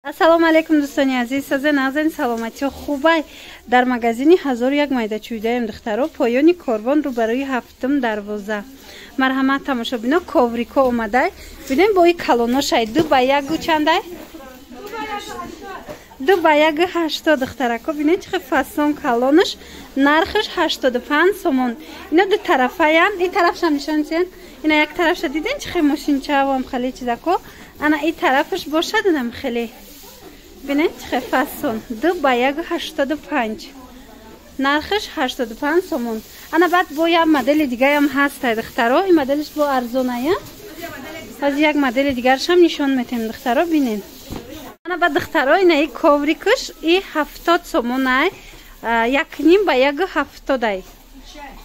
Ассалому алайкум, дӯстони азиз, сазен азен, саломатиҳо хубай. Дар магазини 1001 майда чӯйдаем, духтаро, поёни корвон, рӯбарӯи ҳафтум дарвоза. Марҳамат, тамошобино, коврико омадай. Бинем, бо и калоношай ду ба ягу чандай? Ду ба ягу ҳаштод, духтарако. Бинем, чӣ фасон калонаш, нархаш 85 сомон. Ино ду тарафаян, и тарафшам нишон тиҳен. Ина як тарафша диден, чӣ хел мошинчавам, хеле чизако. Ана и тарафаш бошад, инам хеле. Бинед, чӣ хел фасон, ду ба ягу ҳаштоду панҷ, нархаш 85 сомон. Ана баъд бо як модели дигаям ҳаста, духтаро, ин моделиш бо арзоная. Аз як модели дигарашам нишон метем, духтаро, бинед. Ана баъд, духтаро, ина и коврикаш и 70 сомонай, якним ба ягу ҳафтодай.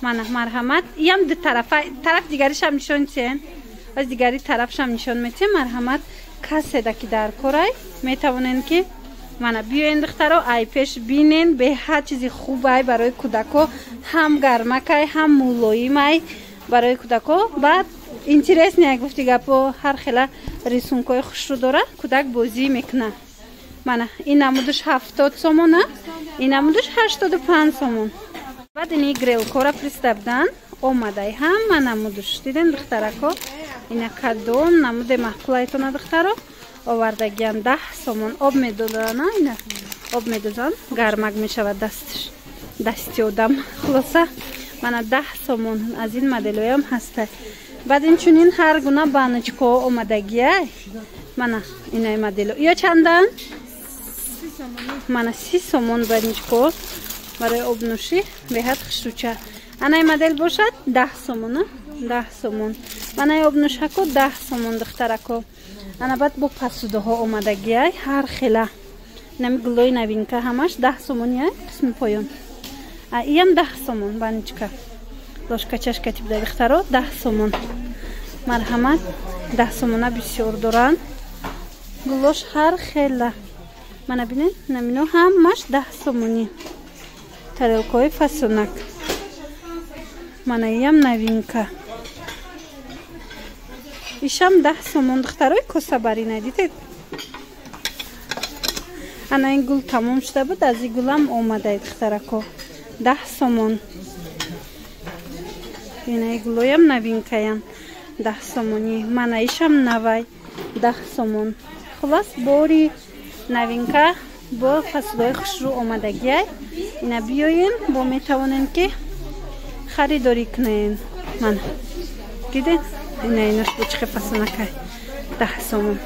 Мана, марҳамат, иям ду тарафа, тараф дигаришам нишон тиҳен. Аз дигари тарафшам нишон метиҳем. Марҳамат, каседа ки дар корай, метавонен ки мана биёен, духтаро, ай пеш бинен. Беҳад чизи хубай барои кӯдако, ҳам гармакай, ҳам мулоимай барои кӯдако. Баъд интересный, як гуфти гапо, ҳар хела рисункҳои хушрӯ дора, кӯдак бозӣ мекуна. Мана ин намудуш 70 сомона, ин намудуш 85 сомон. Баъд ини грелкора пристабдан омадай, ҳама намудуш дидем, духтарако. Ина кадом намуде маъқулайтона, духтаро, овардагиан. 10 сомон. Об медодана, ина об медозан, гармак мешавад дастш, дасти одам. Хулоса, мана 10 сомон аз ин моделоям ҳаста. Баъд инчунин ҳар гуна баночко омадагия. Мана инаи модело ё чандан? Мана 30 сомон баночко барои обнӯшӣ, беҳад хушрӯча. Анаи модел бошад 10 сомона, 10 сомон. Манаи обнӯшако 10 сомон, духтарако. Ана баъд бо посудаҳо омадагиай ҳар хела, инами гулои новинка, ҳамаш 10 сомония. Қисми поён иям 10 сомон, баночка, ложка, чашка тибда, духтаро, 10 сомон. Марҳамат, 10 сомона бисёр доранд, гулош ҳар хела. Мана бинед, намино ҳамаш 10 сомонӣ. Тарелкаҳои фасонак, мана иям новинка, ишам 10 сомон, духтарои. Косабарина дидед? Ана ин гул тамом шуда буд, аз ин гулам омадай, духтарако, 10 сомон. Инаи гулоям новинкаян, 10 сомонӣ. Мана ишам навай, 10 сомон. Хулас, бори новинка бо фаслҳои хушрӯ омадагиай. Ина биёен, бо метавонем ки харидорӣ кунем. Мана дидед, ина инош бо чихе фасонакай, 10 сомон.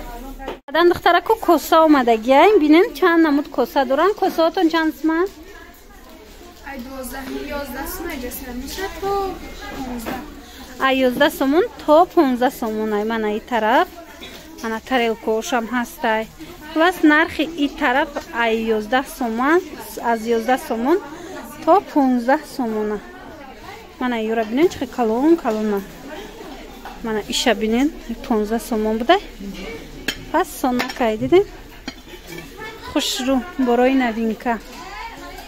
Баъдан, духтарако, коса омадагиай. Бинем, чанд намуд коса доранд. Косаотон чанд суман? Ай 12, 11 сум айҷасара меша то 15. А 11 сомон то 15 сомон ай. Мана и тараф, ана тарелкаошам ҳастай. Хулас, нархи и тараф ай 11 сомон, аз 11 сомон то 15 сомона. Мана юра бинен, чихе калон калона. Мана иша бинен, 15 сомон будай. Пас сонакай, дидем, хушрӯ, борои новинка.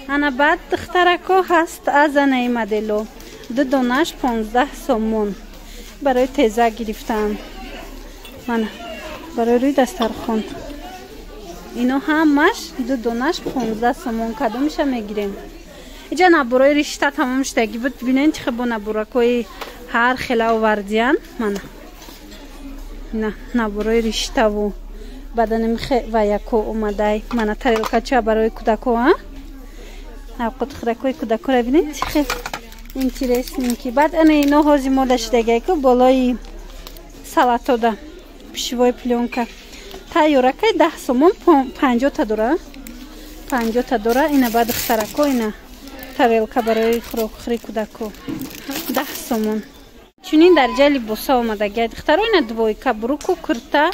Ана баъд, духтарако, ҳаст аз анаи модело, ду донаш 15 сомон, барои теза гирифтан. Мана барои рӯи дастархон, ино ҳамаш ду донаш 15 сомон. Кадомиша мегирем? Иҷа наборои ришта тамом шудаги буд. Бинен, чихе бо наборакҳои ҳар хела овардиян. Мана ина наборои риштаву баданим ва яко омадай. Мана тарелкача барои кӯдако, а авқотхӯракҳои кӯдакора бинед, чихе интересненький. Баъд ана ино ҳози мода шудагайку, болои салатода пищевой плёнка тайёракай, 10 сомон, 50-та дора, 50-та дора. Ина баъд, духтарако, ина тарелка барои хӯрокхӯри кӯдако, 10 сомон. Чунин дарҷаи либоса омадагиай, духтаро. Ина двойка бруку курта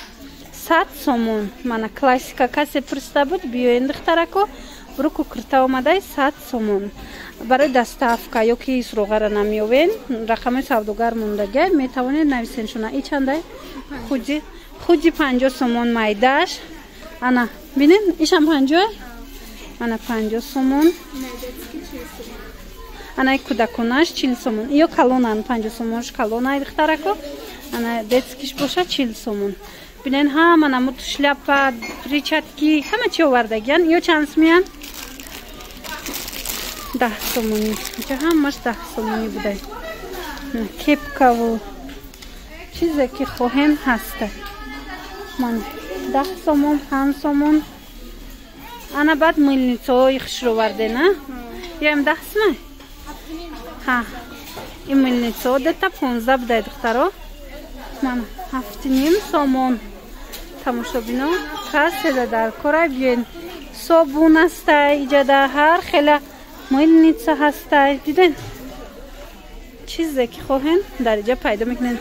100 сомон. Мана классика, касе пурсида буд, биёен, духтарако, бруку курта омадай 100 сомон. Барои доставка ё ки суроғара намеёвен, рақами савдогар мондагиай, метавонед нависен шуна. И чандай? Худи худи 50 сомон майдаш. Ана бинен, ишам 50, ана 50 сомон. Анаи кӯдаконаш 40 сомон. Ё калонан 50 сомонш калонай, духтарако. Ана детскиш боша 40 сомон. Бинен ҳама намуд шляпа, перчатки, ҳама чи овардагиян. Ё чанд сумиян? 10 сомонӣ. Инҷа ҳамаш 10 сомонӣ будай. Кепкаву чизе ки хоҳем ҳаста. Ман 10 сомон, 5 сомон. Ана баъд мыльницаҳои хушро оварден, а? Ёам 10 сумай? Ҳа. Ин мыльницаҳо дета 15 будай, духтаро. Ман 7,5 сомон. Тамошобино, каседа дар корай биёен. Собун ҳастай, иҷада ҳар хела мыльница ҳастай. Диден? Чизе ки хоҳен дар иҷа пайдо мекунен.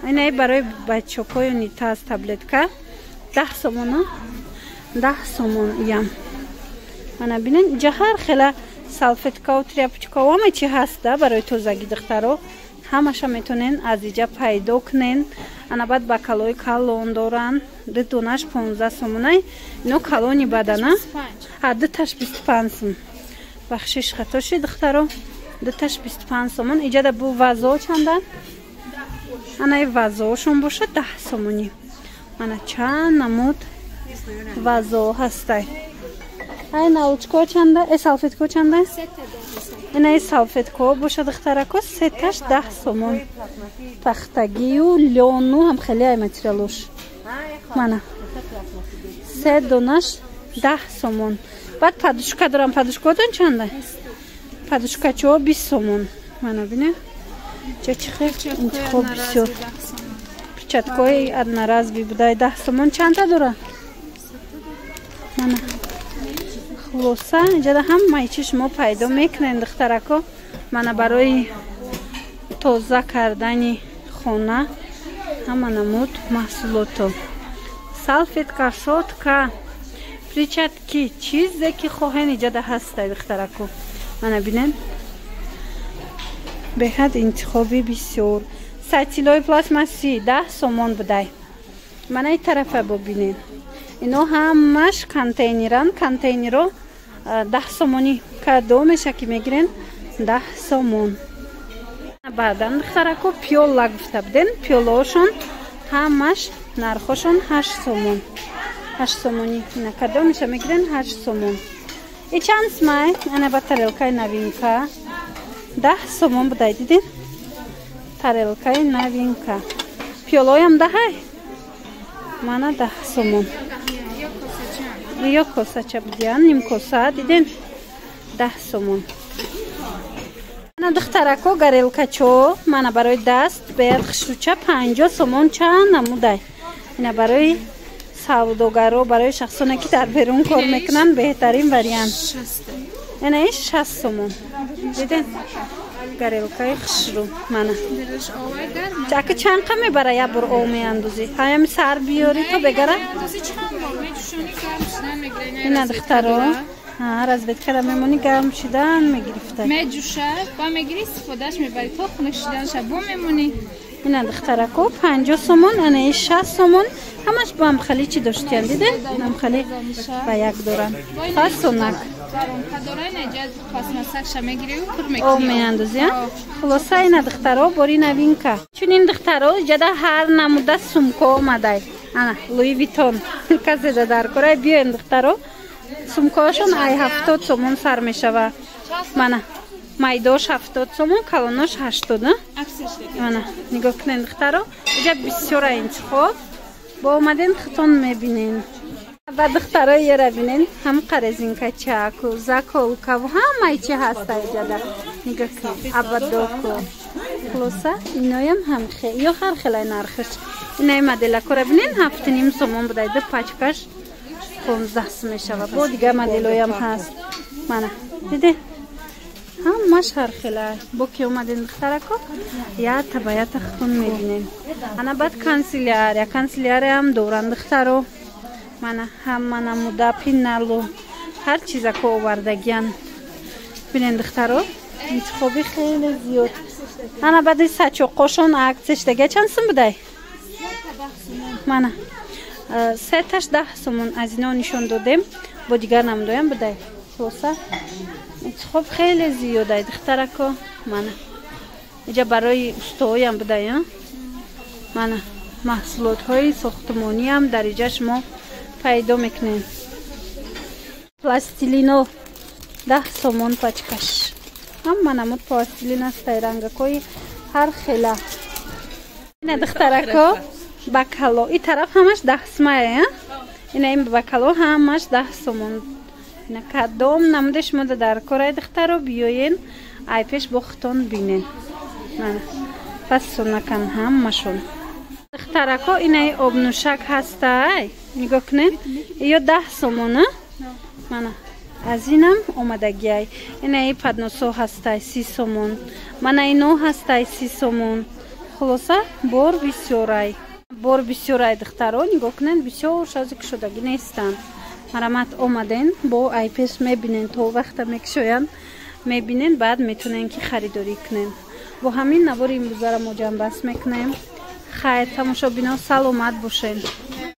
Инаи барои бачокҳои унитаз таблетка 10 сомон, 10 сомон иям. Мана бинен, иҷа ҳар хела салфеткау, тряпочкау, ҳама чи ҳаста барои тозагӣ, духтаро. Ҳамаша метонен аз иҷа пайдо кунен. Ана баъд бакалои калон доран, ду донаш 15 сомонай. Ино калони бадана, а дуташ 25 сом. Бахшиш, хато шид, духтаро, дуташ 25 сомон. Иҷада бу вазо чанда? Анаи вазоошон бошад 10 сомонӣ. Мана чанд намуд вазо ҳастай. Ай налучко чанда? Э салфетко чанда? Инаи салфетко бошад, духтарако, сеташ 10 сомон. Пахтагию лёну ҳам хеле ай материалош. Мана се донаш 10 сомон. Баъд подушка дорам. Подушкаотон чанда? Подушкачо 20 сомон. Мана бине, ча чи хел интихоб бисёр. Перчаткои одноразовый будай 10 сомон. Чанда дора? Мана хулоса, инҷада ҳамаи чи шумо пайдо мекунед, духтарако. Мана барои тоза кардани хона ҳама намуд маҳсулото: салфетка, щётка, перчатки, чизе ки хоҳен иҷада ҳастай, духтарако. Мана бинен, беҳад интихоби бисёр. Сатилои пластмассӣ 10 сомон будай. Мана и тарафа бубинед, ино ҳамаш контейнеран. Контейнеро 10 сомонӣ. Кадомеша ки мегирен, 10 сомон. Баъдан, духтарако, пиёла гуфта буден. Пиёлаошон ҳамаш нархошон 8 сомон, 8 сомонӣ. Ина кадомеша мегирен, 8 сомон. И чанд сумай? Ана ба тарелкаи новинка 10 сомон будай. Дидин, тарелкаи новинка. Пиёлаоям даҳай. Мана 10 сомон. Ё косача будиян, нимкоса. Диден, 10 сомон. Мана, духтарако, горелкачо, мана барои даст беяд хушрӯча, 50 сомон. Чанд намудай. Ина барои савдогаро, барои шахсоне ки дар берун кор мекунанд, беҳтарин вариант. Ина иш 60 сомон. Диден, горелкаи хушрӯ. Мана ака чанд қа мебара? Як бор об меандозӣ, ҳаями сар биёрӣ то бегара. Ина, духтаро, разведкара мемонӣ, гарм шидан мегирифта. Меҷӯшад, ба мегирӣ, истифодаш мебарӣ, то хунук шиданша бо мемонӣ. Ина, духтарако, 50 сомон. Ана и 60 сомон. Ҳамаш бо ҳамхали чӣ доштиян. Диде, ҳамхали ба як доранд, фасонак. Об меандозӣ. Хулоса, ина, духтаро, бори новинка. Чунин, духтаро, иҷада ҳар намуда сумка омадай. Ана Луи Витон каседа дар корай, биёен, духтаро. Сумкаҳошон ай 70 сомон сар мешава. Мана майдош 70 сомон, калонош 80. Мана нигоҳ кунед, духтаро, иҷа бисёра интихоб. Бо омаден, худтон мебинен. Ба духтаро, ера бинен, ҳам резинкачаку, заколкаву, ҳамаи чи ҳаста иҷада. Нигоҳ кунед, ободоку. Хулоса, иноям ҳам ё ҳар хелай нархаш. Инаи моделакора бинен, 7,5 сомон будай. Ду пачкаш 15 сум мешава. Бо дигар моделоям ҳаст. Мана диде, ҳамаш ҳар хела. Бо ки омаден, духтарако, ята ба ята худтон мебинем. Ана баъд канцелярия. Канцеляриям доранд, духтаро. Мана ҳама намуда пеналу ҳар чизако овардагиян. Бинен, духтаро, интихоби хеле зиёд. Ана баъди сачоқошон акция шудага. Чанд сум будай? Мана сеташ 10 сомон. Аз ино нишон додем, бо дигар намудоям будай. Хулоса, интихоб хеле зиёдай, духтарако. Мана иҷа барои устоҳоям будай. Мана. Маҳсулотҳои сохтмониам дар иҷа шумо пайдо мекунем. Пластилино 10 сомон пачкаш. Ҳама намуд пластилин ҳастай, рангакҳои ҳар хела. Ина, духтарако, бакало и тараф ҳамаш 10 сумая. Ина, ин бакало ҳамаш 10 сомон. Ина, кадом намуде шумо дар корай, духтаро, биёен, ай пеш бо худтон бинен. Пасонакан ҳамашон. Духтарако, инаи обнӯшак ҳастай, нигоҳ кунед, ё 10 сомона. Мана, аз инам омадагиай. Инаи подносо ҳастай, 30 сомон. Мана, ино ҳастай, 30 сомон. Хулоса, бор бисёрай, бор бисёрай, духтаро, нигоҳ кунед, бисёр шази кушодагӣ нестанд. Марамат, омаден, бо ай пеш мебинен, то вақта мекушоянд, мебинен, баъд метонен, ки харидорӣ кунен. Бо ҳамин навори имрӯзара мо ҷамъбаст мекунем. Хайр, тамошобино, саломат бошед.